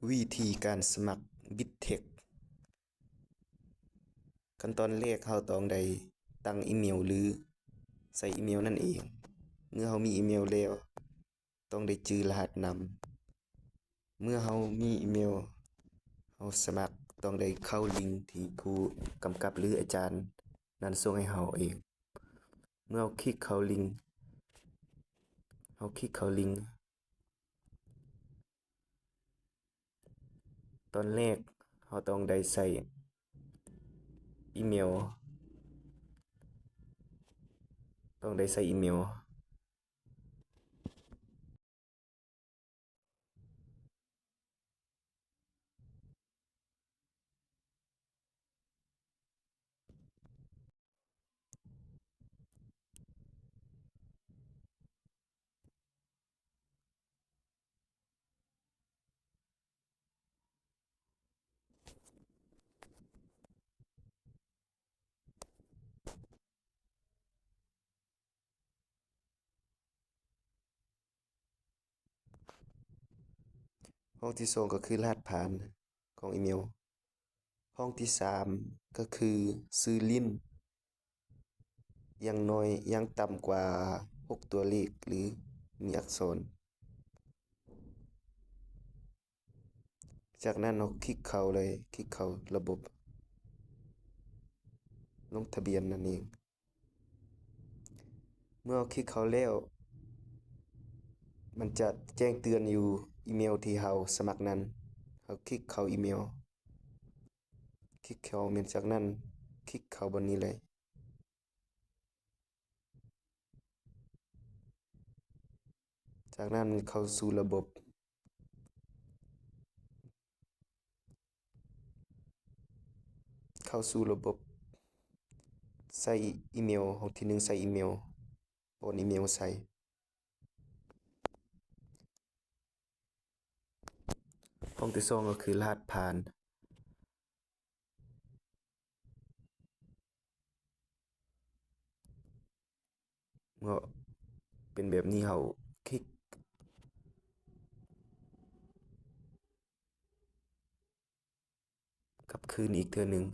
ວິທີການສະໝັກບິດເທັກ. ຂັ້ນຕອນແລກເຮົາຕ້ອງໄດ້ຕັ້ງອີເມວ ຫຼື ໃສ່ອີເມວນັ້ນເອງ. ເມື່ອເຮົາມີອີເມວແລ້ວ ຕ້ອງໄດ້ຈື່ລະຫັດນຳ. ເມື່ອເຮົາມີອີເມວ ເຮົາສະໝັກ ຕ້ອງໄດ້ເຂົ້າລິງທີ່ຜູ້ກຳກັບ ຫຼື ອາຈານນັ້ນສົ່ງໃຫ້ເຮົາເອງ. ເມື່ອເຮົາຄລິກເຂົ້າລິງ ເຮົາຄລິກເຂົ້າລິງ ຕອນແລກເຮົາຕ້ອງໄດ້ໃສ່ອີເມວ, ຕ້ອງໄດ້ໃສ່ອີເມວ. ຫ້ອງທີສອງກໍຄືລະຫັດຜ່ານຂອງອີເມວ. ຫ້ອງທີສາມກໍຄືຊື່ຫຼິ້ນ ຢ່າງໜ້ອຍຢ່າງຕ່ຳກວ່າຫົກຕົວເລກ ຫຼື ມີອັກສອນ. ຈາກນັ້ນເຮົາຄລິກເຂົ້າເລີຍ, ຄລິກເຂົ້າລະບົບລົງທະບຽນນັ້ນເອງ. ເມື່ອເຮົາຄລິກເຂົ້າແລ້ວ ມັນຈະແຈ້ງເຕືອນຢູ່ອີເມວທີ່ເຮົາສະໝັກນັ້ນ. ເຮົາຄລິກເຂົ້າອີເມວ, ຄລິກເຂົ້າແມ່ນ ຈາກນັ້ນຄລິກເຂົ້າບ່ອນນີ້ເລີຍ. ຈາກນັ້ນເຂົ້າສູ່ລະບົບ, ເຂົ້າສູ່ລະບົບໃສ່ອີເມວ, ຫ້ອງທີໜຶ່ງໃສ່ອີເມວ, ປ້ອນອີເມວໃສ່. ຫ້ອງທີສອງກໍຄືລະຫັດຜ່ານ. ເມື່ອເປັນແບບນີ້ ເຮົາຄລິກກັບຄືນອີກເທື່ອໜຶ່ງ.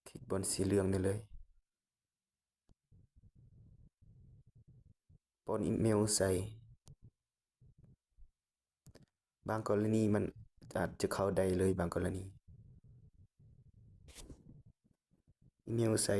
ຄລິກບ່ອນສີເຫຼືອງນີ້ເລີຍ, ປ້ອນອີເມວໃສ່. ບາງກໍລະນີມັນອາດຈະເຂົ້າໄດ້ເລີຍ, ບາງກໍລະນີ. ອີເມວໃສ່,